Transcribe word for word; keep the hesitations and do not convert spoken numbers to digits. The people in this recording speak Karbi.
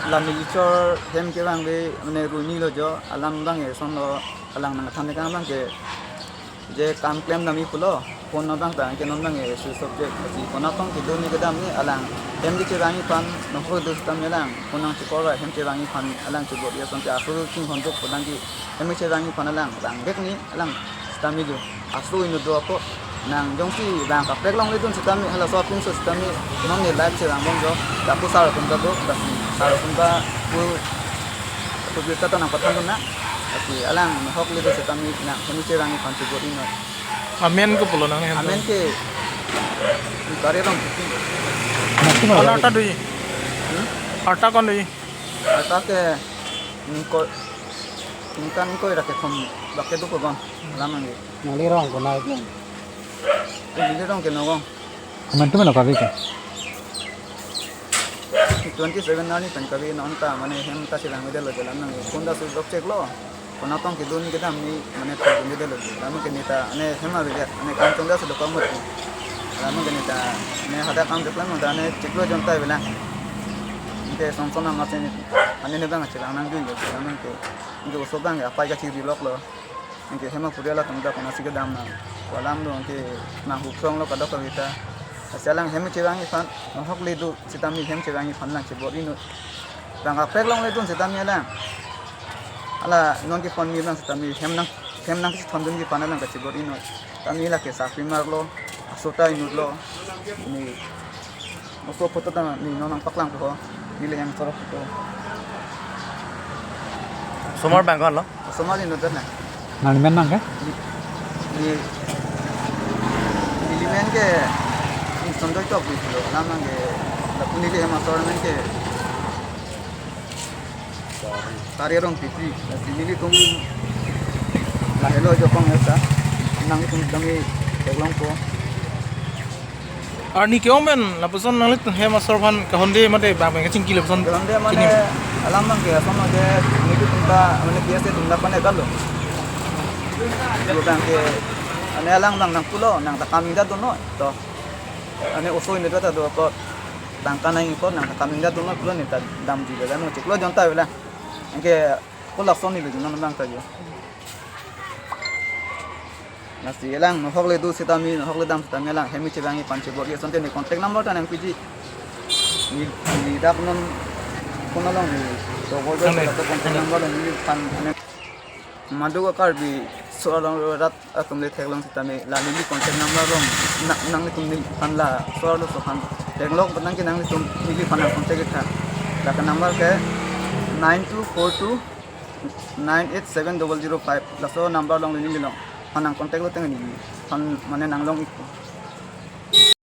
La nelichor hem kevang ave, mane runi lo jo, alam abang eson lo, alang nangthan kang abang ke, je kam klem dam-i pulo, phone abang ta, ke non abang e, si subject, si konatong kedun ni kedam ni, alang, hem di chevang-i aphan, nohok le do sitame alang, phone nangchekor ra, hem chevang-i aphan, alang chebor-i asonte, aso king hondok, phone nang ki, hem chevang-i aphan alang, lang dek ni, alang, sitame jo. Aso inut do ako. Nang jongsi bang kaprek longle dun sitame, halaso apinso sitame, non ne live chevang bom jo. Daku sar atum ta do, dasi sar atum ta pu, pu bisa ta nangpathan dun na. Dasi alang nohok le do sitame, nang hem chevang-i aphan chebor-i noi. Amen ko pulo nang hem. Amen ke, Kari Rongpipi. Kon arta do-i? Hmm? Arta kon do-i? Arta ke, ningko, ningkan ningko ira kethom bak kedo ko bang. Alam nang. Nangli rong konat ke? Neli rong ke Nagaon. Amen tu mena kali ke? Twenty seven arni pen kave non ta mane hem ta chevang-i det lo jalan nang. Phone ta switch off chek lo. Konatong kedun kedam ni mane thok dun det lo. Alam ke ne ta ane hem ave det. Ane kam chong ta si dokok mati. Alam ke ne ta ane hadak kam chek lang ta ane chek lo jon ta ave lang. Ke song song nang ase ni. Ane ne bang chevang nang dun jo. Alam ke. Ke oso bang apai kachiri lok lo. Anke hem apuri atum ta konatsi kedam nang. Ko alam do anke nang hukrong lo kadokave ta. Lasi alang hem chevang-i aphan, nohok le do sitame hem chevang-i aphan lang chebor-i noi. Bang kaprek longle dun sitame alang. Hala non ke phone ni lang sitame hem nang, hem nangchethon dun-i aphan alang kachebor-i noi. Tame lake sakri mar lo, aso ta inut lo. Ni oso photo ta ni non nangpaklang po. Neli hem asor photo. Osomar bang ko-an lo? Osomar inut det na. Nangli men nang ke? Ni, ni, neli men ke ni Sonjoy Tokbi pulo. Alam nang ke, lapu neli hem asor men ke Kari Rongpipi. Lasi nelitum lahelo jokong esa. Nangtum dami teglong po. Arni ke-ong pen lapuson nangli hem asor aphan kahonde mate bang bang kachingki lapuson. Kahonde mane chini. Alam bang ke ason aje nelitum ta mane P S A atum ta pane kalo. Lapu bang ke ane alang bang nangpulo nang ta kam ingdet dun noi to. Ane oso inut ta do ko tangka nang ingkoi nang ta kam ingdet dun noi pulo ne ta damji le no chek lo jon ta ave lang. Anke ko lason ni le jon bang ta jo. Lasi alang nohok le do sitame, nohok le dam sitame alang hem chevang-i aphan chebor-i asonte ne contact number ta nangpiji. Ne, ne dak non phone along ne, to call Nang ne. Contact number neli aphan ne. Madu ka Karbi so along rat atum le theklong sitame la neli contact number along na, nanglitum neli aphan laso arloso aphan theklong nang ke nanglitum neli aphan contact tha. La ka number ke nine two four two nine eight seven double zero five. Laso number along neli along aphan nang contact lo teng neli aphan mane nang long ik.